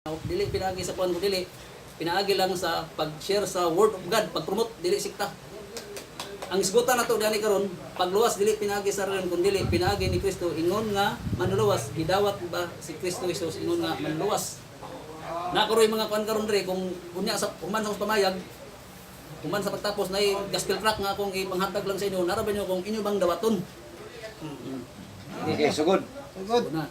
Dili pinaagi sa kuan, dili pinaagi lang sa pag-share sa word of God, pag-promote, dili sikta. Ang isgutan nato dani karon, pagluwas dili pinaagi sa relihiyon kun dili pinaagi ni Kristo ingon nga manluluwas. Gidawat ba si Kristo Jesus ingon nga manluluwas? Na karoy mga kuan karon dre, kung unya sa human sa pamayag, human sa pagtapos, nay gospel tract nga akong ipanghatag lang sa inyo. Nara ba niyo kung inyo bang dawaton? Okay, sugod. Sugod. Na.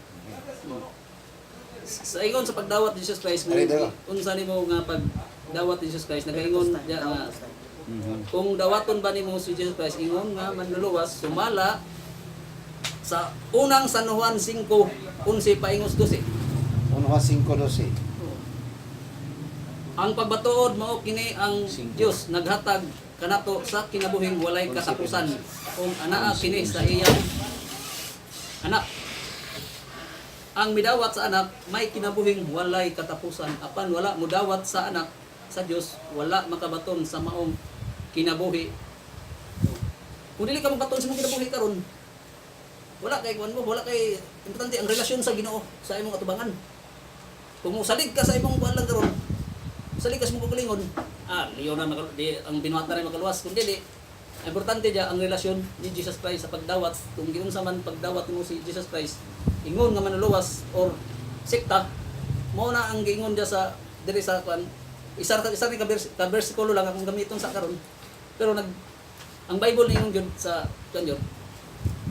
Sa ingon sa pagdawat ni Jesus Christ, kung Ari, dalawa. Unsa nimo nga pagdawat ni Jesus Christ, nagaingon diya nga kung dawaton ba nimo si Jesus Christ ingon nga manluluwas, sumala sa unang San Juan 5:11 paingos 12. 1 5 12. Ang pagbatuod mao kini ang Singko. Dios naghatag kanato sa kinabuhing walay katapusan ug anaa kini sa iyang anak. Ang midawat sa anak may kinabuhing walay katapusan, apan wala mudawat sa anak sa Dios, wala makabaton sa maong kinabuhi. Kung dili ka magbaton sa imong kinabuhi karon, wala kay kuan mo, wala kay importante ang relasyon sa Ginoo sa imong atubangan. Kung musalig ka sa imong kuan lang karon, salig ka sa imong kaugalingon, liyo na di, ang binuhatan na makaluwas. Kung dili, ang importante diya ang relasyon ni Jesus Christ sa pagdawat. Kung giunsa man pagdawat nimo si Jesus Christ, ingon nga manluluwas or sekta, mao na ang giingon diya sa diri sa kuan. Isa isa ni ka versikulo lang akong gamiton sa karon. Pero ang Bible ningon gyud sa kuan gyud.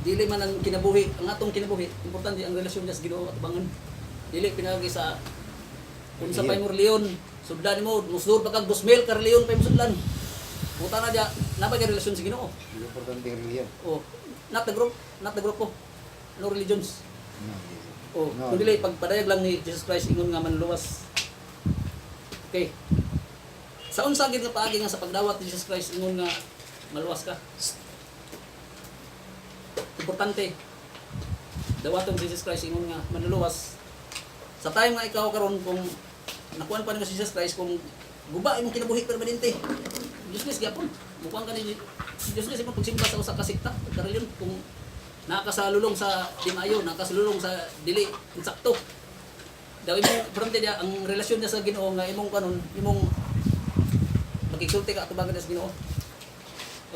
Dili man ang kinabuhi, ang atong kinabuhi, importante ang relasyon niya sa Ginoo at bangon. Dili pinagi sa kung sa Relihiyon. pa'y leon, sudlan mo, musud pa kag 2,000 ka leon pa imong sudlan. Puta na diya, naa pa kay relasyon sa Ginoo. Importante ang relihiyon. Oh, not the group, not the group ko. No religions. No. Oh, No. kung dili pagpadayag lang ni Jesus Christ ingon nga manluwas. Okay. Sa unsa gid nga paagi nga sa pagdawat ni Jesus Christ ingon nga maluwas ka? Importante. Dawaton si Jesus Christ ingon nga manluluwas. Sa time nga ikaw karon, kung nakuan pa nimo si Jesus Christ, kung guba imong kinabuhi permanente. Useless gyapon. Mukuan ka ni useless imong pagsimba sa usa ka sekta, ka relihiyon, kung nakasalulong sa di maayo, nakasalulong sa dili insakto. Daw imong importante diya ang relasyon niya sa Ginoo nga imong kanon, imong magigsulti ka atubangan niya sa Ginoo.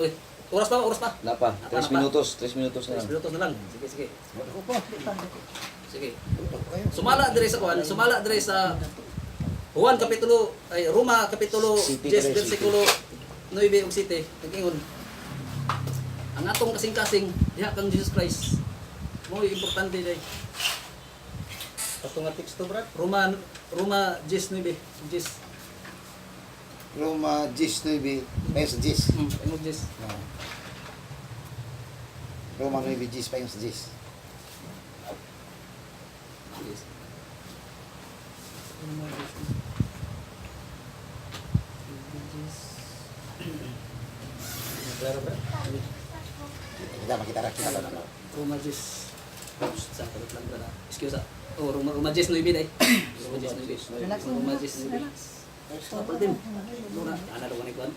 Oy, oras pa ba? Oras pa. Wala pa. Napa, 3 napa. Minutos. 3 minutos na 3 lang. Minutos na lang. Sige, sige. Ako pa. Sige. Ako kayo. Sumala dire sa kuan, sumala dire sa Juan kapitulo, ay, Roma kapitulo City 10 pala, city. versikulo 9 ug 7, nag-ingon ang atong kasing-kasing diha kang Jesus Christ mo importante day. Kato nga teksto, Brad. Roma Roma 10:9 10. Roma 10, 9, payo sa 10. Ingon 10. No. Roma 9, 10, payo sa 10. Yes. Roma 10. Klaro, Brad? Kita makita ra kita lang. Roma 10 sa kalot lang brad. Excuse ah. Oh, Roma Roma 10:9 day. Roma 10:9. Relax lang, Roma relax, 10:9. relax. Tapos din. Lura, ana daw ni kuan.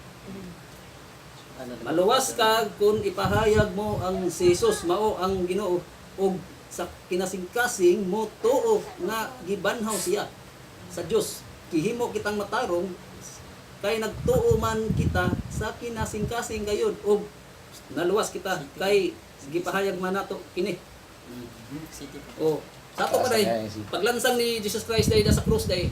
Ano na? Maluwas ka kung ipahayag mo ang si Jesus mao ang Ginoo ug sa kinasingkasing mo tuo nga gibanhaw siya sa Dios. Gihimo kitang matarong kay nagtuo man kita sa kinasingkasing gayud ug naluwas kita kay gipahayag man nato kini. City pa. O sa ato pa day, paglansang ni Jesus Christ day sa krus day,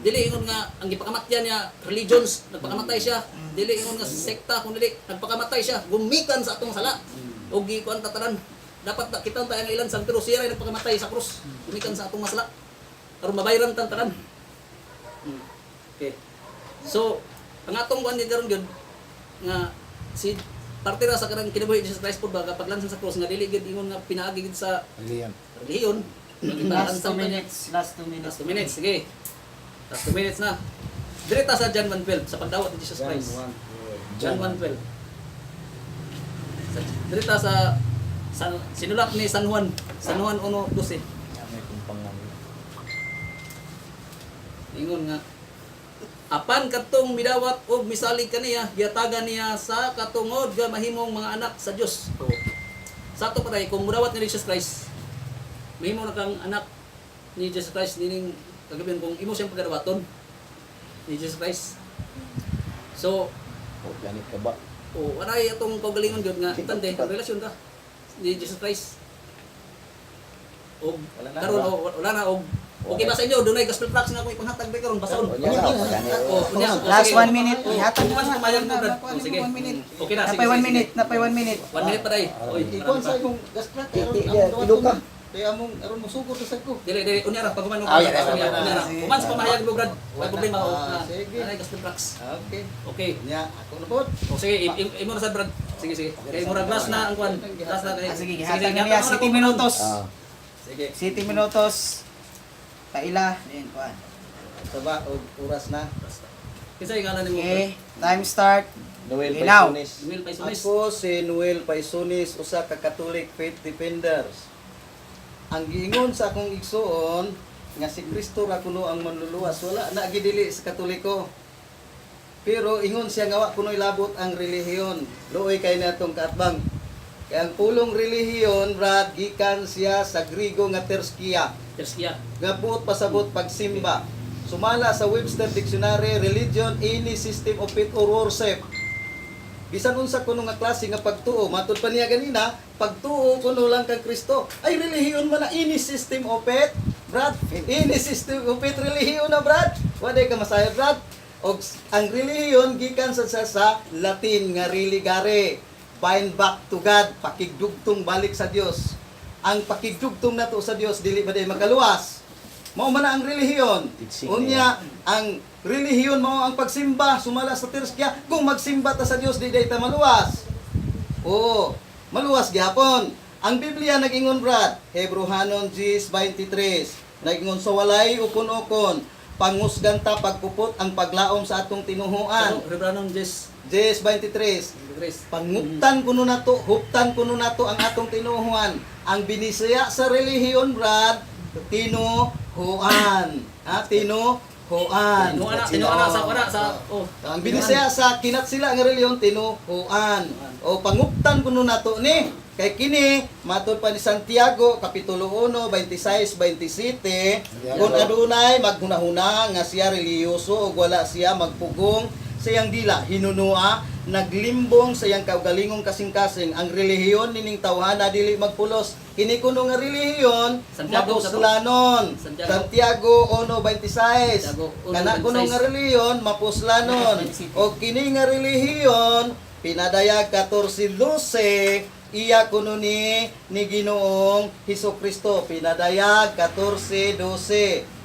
dili ingon nga ang gipakamatyan niya religions, nagpakamatay siya. Dili ingon nga sekta, kung dili nagpakamatay siya gumikan sa atong sala og gikuan tatanan. Dapat na kita tayo nga ilansang, pero siya ray nagpakamatay sa krus gumikan sa atong masala aron mabayran tan tanan. Okay, so ang atong kuan karon gyud nga si parte ra sa kanang kinabuhi ni Jesus Christ pud ba paglansang sa krus nga dili gyud ingon nga pinaagi gyud sa Relihiyon. relihiyon. Last Gipalansaw 2 pa niya. minutes. Last 2 minutes. Last 2 minutes, sige. Last 2 minutes na. Direta sa John 1:12 sa pagdawat ni Jesus Christ. John 1:12. Direta sa sinulat ni San Juan, San Juan 1:12. May kumpang namin. Ingon nga apan kadtong midawat og misalig kaniya, gihatagan niya sa katungod nga mahimong mga anak sa Dios. So, sa ato pa kung mudawat ni Jesus Christ, mahimo na kang anak ni Jesus Christ nining Kagabi kung imo siyang pagadawaton ni Jesus Christ. So, O, ganit ka ba? o anay atong kaugalingon gyud nga tande ang relasyon ka ni Jesus Christ. Og Wala na, karon wala. o wala na og okay ba sa inyo dunay gospel tracts nga akong ipanghatag ba karon basahon. Unya na, pagani. Oh, unya. O, Last sige. 1 minute. Oh, Ihatag kuman sa na. kumayag mo, Brad. Nakuha Oh, sige. nimo 1 minute. Okay na, sige. Napay 1 sige, minute, sige. napay 1 minute. 1 minute pa day. Oy, Ikuan marami sa pa. imong gas truck Ti- aron ti- among ti- dawaton. Kaya among aron mosugod sa ko. Dili, dili, unya ra pag human mo. Ah, yeah, yeah, Unya, yeah. unya ra. Sige. Human sa pamahayag mo, Brad. Way Wala. problema o. Ah, sige. Anay gospel tracts. Okay. Okay. Nya ako na pod. O sige, imo na sad, Brad. Sige, sige. Kay murag last na ang kwan. Last na kay. Ah, sige, gihatag na niya. gihatag mo na 7 kung- minutos. Ah. Sige. 7 minutos. Kaila. Ayan, kuan. Saba og oras na. Kinsa ngalan nimo? Okay, time start. Noel Okay, now. Paisonis. Will Paisonis. Ako si Noel Paisonis, usa ka Catholic faith defenders. Ang giingon sa akong igsuon nga si Kristo ra kuno ang manluluwas, wala na gidili sa Katoliko. Pero ingon siya nga wa kuno'y labot ang relihiyon. Luoy kay natong kaatbang. Kay ang pulong relihiyon, Brad, gikan siya sa Grigo nga terskia Terskia. nga buot pasabot pagsimba. Sumala sa Webster Dictionary, religion any system of faith or worship. Bisan unsa kuno nga klase nga pagtuo, matud pa niya ganina, pagtuo kuno lang kang Kristo. Ay relihiyon man na any system of faith, Brad. Any system of faith relihiyon na, Brad. Waday ka masayod, Brad. Og ang relihiyon gikan sa Latin nga religare, bind back to God, pakigdugtong balik sa Dios. Ang pakigdugtong nato sa Dios dili ba day makaluwas? Mao man na ang relihiyon. Teaching Unya ang relihiyon mao ang pagsimba sumala sa terskya. Kung magsimba ta sa Dios di day ta maluwas. Oo, maluwas gihapon. Ang Biblia nag-ingon, Brad, Hebrohanon 10:23. Nag-ingon sa walay ukon-ukon, pangusgan ta pagpupot ang paglaom sa atong tinuhuan. So, Rebranong Jess. 10:23. Grace. Panguptan kuno nato, huptan kuno nato ang atong tinuhuan. Ang binisaya sa relihiyon, Brad, tinuhuan. Ha, tinuhuan. Tinuana sa wala sa oh. Ang binisaya sa kinat sila nga relihiyon, tinuhuan. O panguptan kuno nato ni kay kini matud pa ni Santiago kapitulo 1 26 27 kung adunay maghunahuna nga siya relihiyoso ug wala siya magpugong sa iyang dila hinunua naglimbong sa iyang kaugalingong kasing-kasing ang relihiyon nining tawhana dili magpulos kini kuno nga relihiyon Santiago, sa to? mapuslanon. Santiago. Santiago 1:26. Santiago Kana kuno 1:26. nga relihiyon mapuslanon. O kini nga relihiyon pinadayag 14:12 iya kuno ni Ginoong Hesus Kristo pinadayag 14:12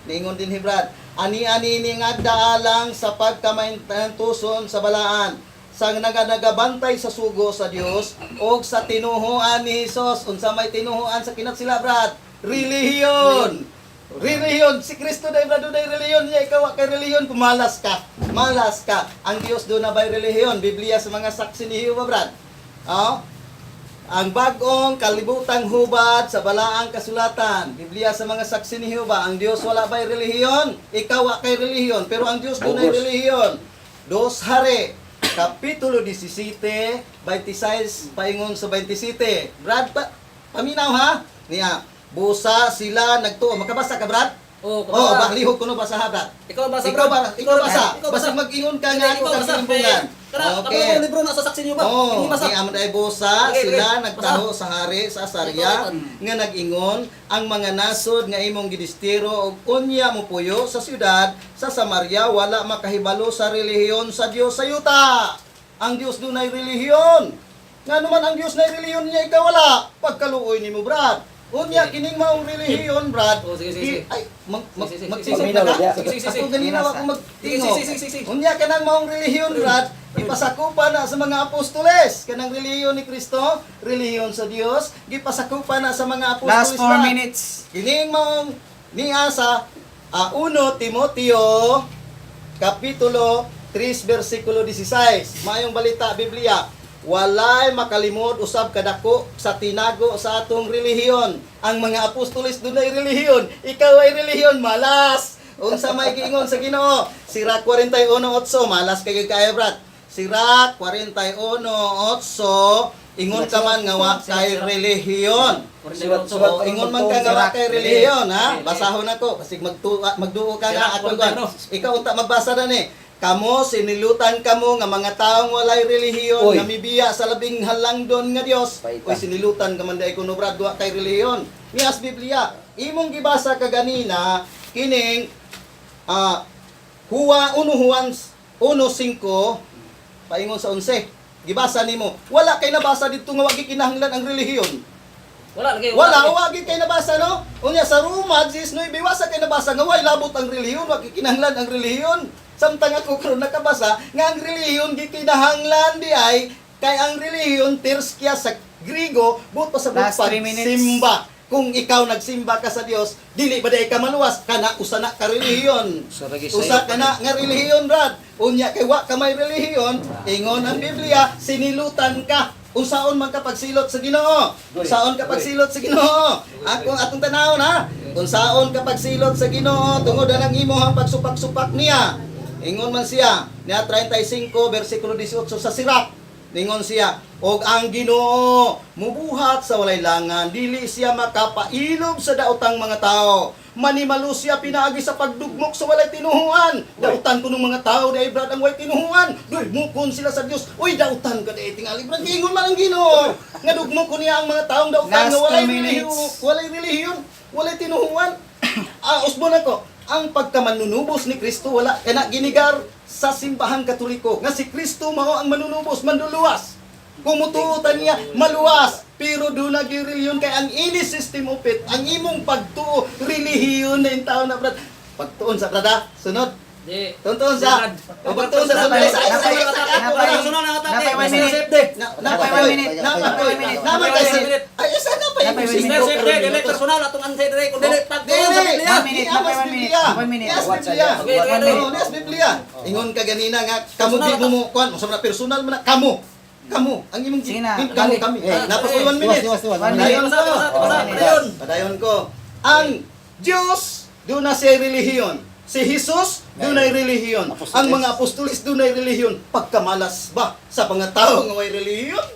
niingon din Brad ani-ani ni nga daalang sa pagkamaintuson sa balaan sa naganagabantay sa sugo sa Dios og sa tinuhuan ni Hesus. Unsa may tinuhuan sa kinat sila, Brad? Relihiyon. Relihiyon si Kristo dai, Brad, dunay relihiyon niya. Ikaw wa kay relihiyon, pumalas ka. Malas ka. Ang Dios do na bay relihiyon? Biblia sa mga saksi ni Jehovah, Brad. Oh? Ang bagong kalibutang hubad sa balaang kasulatan. Biblia sa mga saksi ni Jehovah, ang Dios wala bay relihiyon? Ikaw wa kay relihiyon, pero ang Dios dunay Bugos. relihiyon. Dos Hare, Kapitulo 17, 26, paingon sa 27. Brad, paminaw ha? Niya, busa sila nagtuo. Makabasa ka, Brad? Oh, Oh, ba lihok kuno basa ha, Brad? Ikaw basa, Ikaw Brad. ba? Ikaw basa. Ikaw Basta basa. mag-ingon ka nga ako Ikaw kang basa. kalimbungan. Kana, Okay. okay. libro na sa saksi niyo ba? Oh, Hindi basa. ni Amday Bosa, Okay, sila okay. nagtaho sa hari sa Asarya Ikaw, nga nag-ingon ang mga nasod nga imong gidistiro og unya mopuyo sa siyudad sa Samaria wala makahibalo sa relihiyon sa Dios sa yuta. Ang Dios dunay relihiyon. Nga naman ang Dios na relihiyon niya ikaw wala. Pagkaluoy nimo, Brad. Unya kining maong relihiyon, Brad. Oh, sige, sige, sige. Ay, mag mag Sige, sige, magtisok sige. na ka. Sige, sige, sige. Ako ganina ako Sige, magtingo. sige, sige, sige. Unya kanang maong relihiyon, Brad, ipasakupan na sa mga apostoles. Kanang relihiyon ni Kristo, relihiyon sa Dios, gipasakupan na sa mga apostoles. Last 4 Brad. minutes. Kining maong niya sa 1 Timoteo kapitulo 3 bersikulo 16. Maayong balita Biblia. Walay makalimod usab kadako sa tinago sa atong relihiyon. Ang mga apostoles dunay relihiyon. Ikaw ay relihiyon, malas. Unsa may giingon sa Ginoo? Sirach 41:8, malas kay kaayo, Brad. Sirach 41:8, Ingon ka man nga wa kay relihiyon. Surat, So, ingon man ka nga wa kay relihiyon, ha? Basahon ako kasi magduo ka nga Sira, ako kuan. Corinthiano. Ikaw unta magbasa na ni. Kamo sinilutan kamo nga mga taong walay relihiyon Uy. nga mibiya sa labing halangdon nga Dios. Paita. Uy, sinilutan ka man diay kuno, Brad, wa kay relihiyon. Nias Biblia, imong gibasa kaganina kining Huwa 1 Juan 1:5 paingon sa 11. Gibasa nimo. Wala kay nabasa didto nga wa gikinahanglan ang relihiyon. Wala lagi. Wala, wa gid kay nabasa, no? Unya sa Roma 19, wasa kay nabasa nga way labot ang relihiyon, wa gikinahanglan ang relihiyon. Samtang ako karon nakabasa nga ang relihiyon gikinahanglan di ay kay ang relihiyon terskya sa Grigo buot pa sa Last 3 minutes. pagsimba. Kung ikaw nagsimba ka sa Dios, dili ba di ka maluwas kana usa na ka relihiyon. Sa ragi Usa sayo. ka na nga relihiyon, Brad. Unya kay wa ka may relihiyon, ingon ang Biblia, sinilutan ka. Unsaon man ka pagsilot sa Ginoo? Unsaon ka pagsilot sa Ginoo? Ako atong tanawon ha. Unsaon ka pagsilot sa Ginoo tungod ang imong pagsupak-supak niya. Ingon man siya, niya 35 bersikulo 18 sa Sirak. Ningon siya, og ang Ginoo mubuhat sa walay langan, dili siya makapailob sa daotang mga tao. Manimalo siya pinaagi sa pagdugmok sa walay tinuhuan. Dautan ko ng mga tao dahil, Brad, ang walay tinuhuan. Dugmokon sila sa Dios. Uy, dautan ka dahil tingali, Brad. Giingon man ang Ginoo. Nga dugmok ko niya ang mga taong dautan Last nga walay 2 minutes. relihiyon, walay relihiyon, walay tinuhuan. Usbon ako, ang pagkamanunubos ni Kristo wala kana ginigar sa simbahang Katoliko nga si Kristo mao ang manunubos, manluluwas. Kumutuotan niya, maluwas. Pero doon naging kay ang ini system of it, ang imong pagtuo, relihiyon na yung tao na, Brad. Pagtuon sa brad, ha? Sunod. Di. Tuntuon sa. O pagtuon sa sunod. Isa. Sunod na atake. Napay 1 minute. Napay 1 minute. Napay 1 minute. Napay 1 minute. Ay, isa na pa yung Napay 1 Sister minute. safety, dili personal atong anse dire kung dili pagtuon sa Biblia. 1 minute, napay 1 minute. 1 minute. Yes, Biblia. Okay, okay, okay. Oo, yes, Biblia. Ingon ka ganina nga kamo di mo mo kuan, unsa man na personal man na kamo. Kamo ang imong Sige na. kamo kami. Eh, Napos ko 1 minute. Tiwas, tiwas, tiwas. Padayon Basa, ko. basa, basa, One minute. padayon. Padayon ko. Ang Diyos doon na siya relihiyon. Si Jesus dunay relihiyon. Apostoles. Ang mga apostoles dunay relihiyon. Pagkamalas ba sa mga tao nga way relihiyon?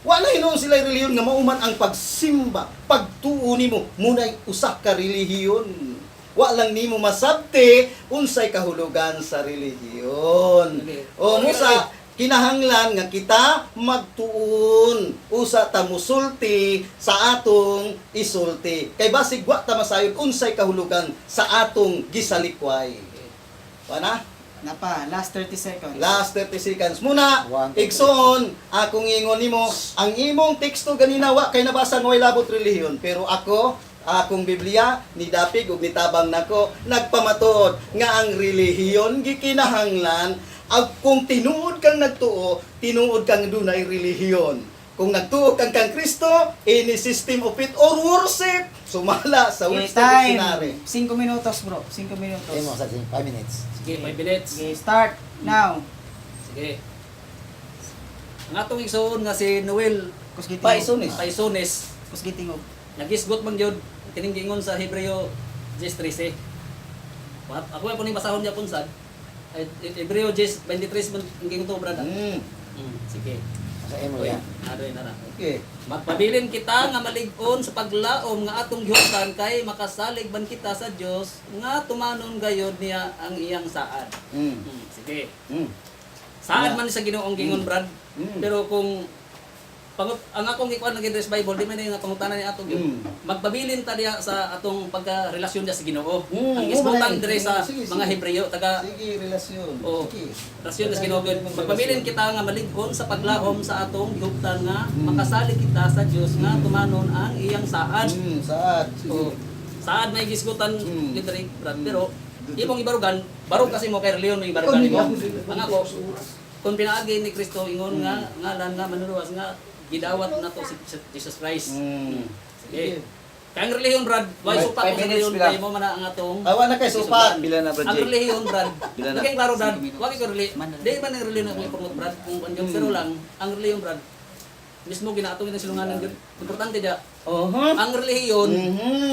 Wala hinuon sila relihiyon nga mauman ang pagsimba, pagtuo nimo munay usa ka relihiyon. Wa lang nimo masabti unsay kahulugan sa relihiyon. O musa kinahanglan nga kita magtuon usa ta musulti sa atong isulti. Kay basig wa ta masayod unsay kahulugan sa atong gisalikway. Wa na? Napa, last 30 seconds. Last 30 seconds muna. One, two, Igsoon, akong ingon nimo, ang imong teksto ganina wa kay nabasa nga way labot relihiyon, pero ako akong Biblia nidapig ug nitabang nako nagpamatuod nga ang relihiyon gikinahanglan ag kung tinuod kang nagtuo, tinuod kang dunay relihiyon. Kung nagtuo kang kang Kristo, any system of it or worship, sumala sa Okay, Webster time. Dictionary. 5 minutos, bro. 5 minutos. Eh, mo sa 5 minutes. Sige, 5 minutes. Okay, start now. Sige. Ang atong igsoon nga si Noel Kusgitingog. Paisonis. Paisones, Kusgitingog. nagisgot man gyud kining giingon sa Hebreo 10:13. Wat ako po ning basahon niya sad. Ay, Hebreo 10:23 man ang giingon to, brother. Sige. Sa imo Uy, yan. adoy na na. Okay. Magpabilin kita nga malig-on sa paglaom nga atong gihutan kay makasalig man kita sa Dios nga tumanon gayod niya ang iyang saad. Sige. Saad man sa Ginoong gingon, Brad. Pero kung pangut ang akong gikuan lagi sa Bible, di man nga pangutana ni atong gyud. Magpabilin ta diha sa atong pagka-relasyon diha sa Ginoo. Ang isbutan Oo, dire sa sige, mga sige. Hebreo taga Sige, relasyon. Oo. Sige. Relasyon sa Ginoo gyud. Magpabilin kita nga malig-on sa paglaom sa atong gihuptan nga makasalig kita sa Dios nga tumanon ang iyang saad. Saad. Sige. Oo. Saad may gisgutan literally, Brad. Pero imong ibarugan, barog kasi mo kay Leon may ibarugan nimo. Ang ako, kung pinaagi ni Kristo ingon nga ngalan nga manluluwas nga gidawat nato si Jesus Christ. Sige. Kay ang relihiyon, Brad, why Five supak ko sa minutes relihiyon pila. kay mo man ang atong Awa na kay supak. Pila na, Brad Ang Jake? relihiyon, Brad. Pila na? Di kay klaro, Brad. 5 minutos. Wa kay ko relihiyon. Di man ang relihiyon akong i-promote, Brad. Kung ano pero lang ang relihiyon, Brad. Mismo ginaatong ng silunganan gyud. Importante dia. Ang relihiyon,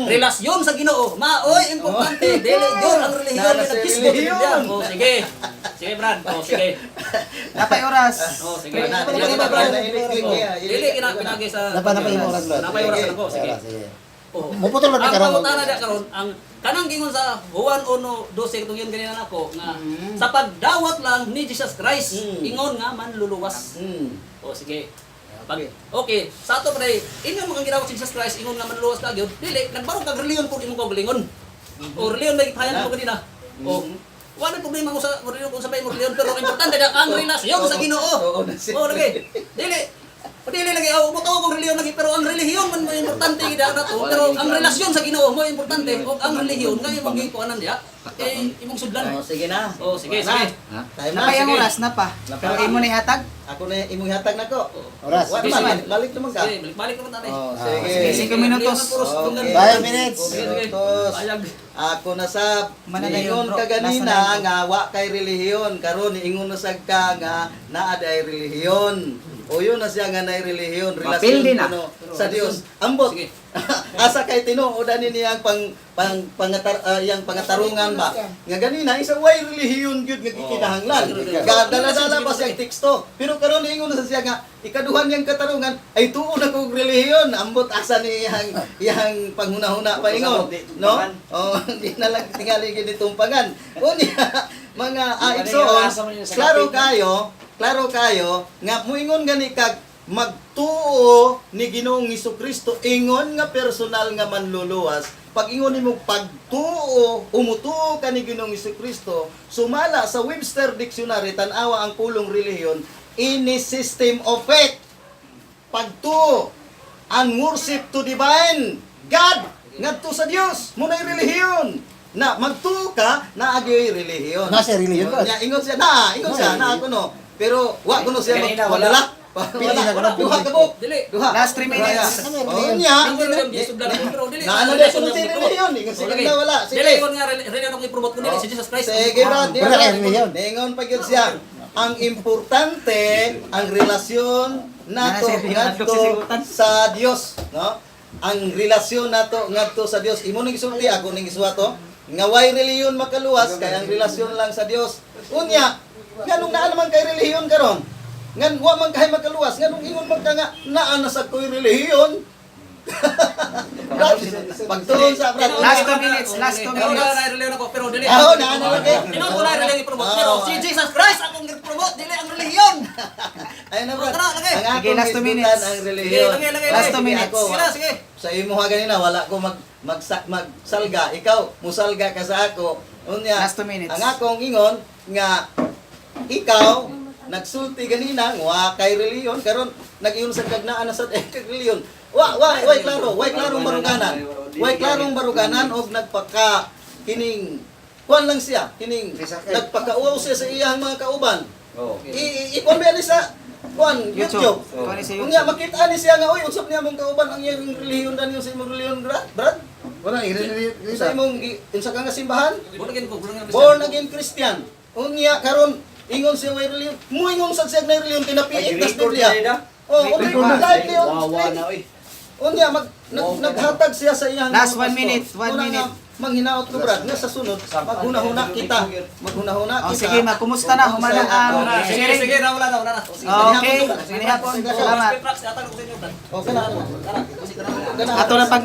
relasyon sa Ginoo. Maoy importante. Dili gyud ang relihiyon Nara sa nagkisgot relihiyon. Oh, sige. Sige, Brad. Oh, sige. Napay oras. Oh, sige. Wala, Dili, dili, dili, Brad. dili, Oh, dili kina pinagi sa Napa yung oras, Brad. Napay oras na ko, sige. Oras, sige. Oh. Muputol ba ni Ang karon? pangutana dia karon, ang kanang gingon sa Juan 1:12 katong yun ganina nako nga sa pagdawat lang ni Jesus Christ ingon nga manluluwas. O sige. Pag, okay, sa ato pre, ingon mo kang gidawat si Jesus Christ, ingon nga manluluwas ka gyud. Dili, nagbarog kag reliyon pud imong kaugalingon. O reliyon lagi pahayag mo kanina. O wala problema ko sa reliyon kung sa may reliyon, pero ang importante na ang relasyon sa Ginoo. Oo, na siya. O lagi. Dili. O, dili lagi o mutuo kong reliyon lagi, pero ang relihiyon man mo importante gid na to, pero ang relasyon sa Ginoo mo importante ug ang relihiyon nga imong gikuanan diha eh imong sudlan. Oh, sige na. O sige, Wala. sige. Time na. Napay ang Sige. oras na pa. Pero imo na ihatag. Ako na imong hatag nako. Oras. Wa Sige, man, sige. balik naman ka. Sige, balik-balik naman tayo. Oh, Ah, sige. sige, 5 minutos. Okay. 5 minutes. Sige, sige. Minutos. Payag. Ako na sab, Mana na yun, niingon bro. ka Nasa na ganina yun, bro. nga wa kay relihiyon, karon niingon na sad ka nga naa day relihiyon. O yun na siya nga naay relihiyon, relasyon Mapildi na. kuno sa Dios. Ambot. Sige. Asa kay tinuod ani niyang pang pang pangatar iyang pangatarungan ba? Nga ganina isa way relihiyon gyud nga gikinahanglan. Gadala-dala pa siyang teksto. Pero karon niingon na sa siya nga ikaduhan niyang katarungan ay tuo na kog relihiyon. Ambot asa ni iyang iyang panghunahuna pa ingon, no? Oh, di na lang tingali gid tumpangan. Unya mga igsoon, klaro kayo nga muingon gani kag magtuo ni Ginoong Kristo ingon nga personal nga manluluwas. Pag ingon nimo pagtuo, umutuo ka ni Ginoong Kristo, sumala sa Webster Dictionary, tan-awa ang pulong relihiyon, ini system of faith, pagtuo and worship to divine God ngadto sa Dios mo na relihiyon na magtuo ka na agyoy relihiyon. Na siya relihiyon ba? Nya ingon siya na, ingon Na siya siya na ako no. Pero wa kuno siya Kanina, wala. magdala. Pili na Wala, kuno, duha pili. ka buok. Dili. Duha. Last 3 minutes. Oh, nya. Ang reliyon di sudlan ko, pero dili. Na ano di kuno siya relihiyon, ingon siya O, lagi. na wala. Sige. Dili ingon nga reliyon akong i-promote ko dili si Jesus Christ. Sige, Brad. Wala kay relihiyon. Ningon pa gyud siya. Ang importante ang relasyon nato Na, sir, ngadto sisigutan. sa Dios, no? Ang relasyon nato ngadto sa Dios. Imo ning gisulti, ako ning gisuwato. Nga way relihiyon makaluwas kay ang relasyon lang sa Dios. Unya, nganong naa naman kay relihiyon karon? Ngan wa man kay makaluwas, nganong ingon man ka nga naa na sa koy relihiyon? Brad, pagtuon sa Brad. Last 2 minutes, last 2 Pero minutes. na reliyon ako, pero dili. Ah, oh, naa na lang kay. Tinuod ko na reliyon i-promote, pero Ah, si Jesus Christ akong i-promote dili ang relihiyon. Ayun na, Brad. Tara, lagay. Ang Sige, akong last 2 isgutan minutes. ang Sige, relihiyon. lagay, lagay, Last lagay. 2 minutes. Ako, Sige na, sige. Sa imo ha ganina wala ko mag magsalga, ikaw musalga ka sa ako. Unya, Last 2 minutes. ang akong ingon nga ikaw nagsulti ganina wa kay relihiyon karon nag-ingon sa kagnaan na sa kag relihiyon. Wa wa way klaro, way klarong baruganan. Way klarong baruganan og nagpaka kining kuan lang siya, kining nagpakauaw siya sa iyang mga kauban. Oo. I ikuan ba ni sa kuan YouTube. YouTube. Kuan ni sa Unya YouTube. makita ni siya nga oy usap niya mong kauban ang iyang relihiyon dan sa imong relihiyon, Brad. Brad, Wala, i-relihiyon. sa imong unsa ka nga simbahan? Born again ko, born again. Born again Christian. Unya karon ingon siya way relihiyon. Muingon sad siya na relihiyon kinapiit tas Biblia. Oh, Record record na. live niyo. Wawa na oy. Unya mag naghatag siya sa iyang Last mga 1 pastor. minute, 1 Una nga, minute. manghinaot ko Brad nga sa sunod maghunahuna kita. Maghunahuna Oh, kita. sige, ma, kumusta na? Humana ang Sige, sharing. sige, na wala na, wala na. O, sige. Okay, manihapon. Salamat. Prax, atang ko sa inyo, Brad. Okay na. Tara, kasi Okay na. Ato na pag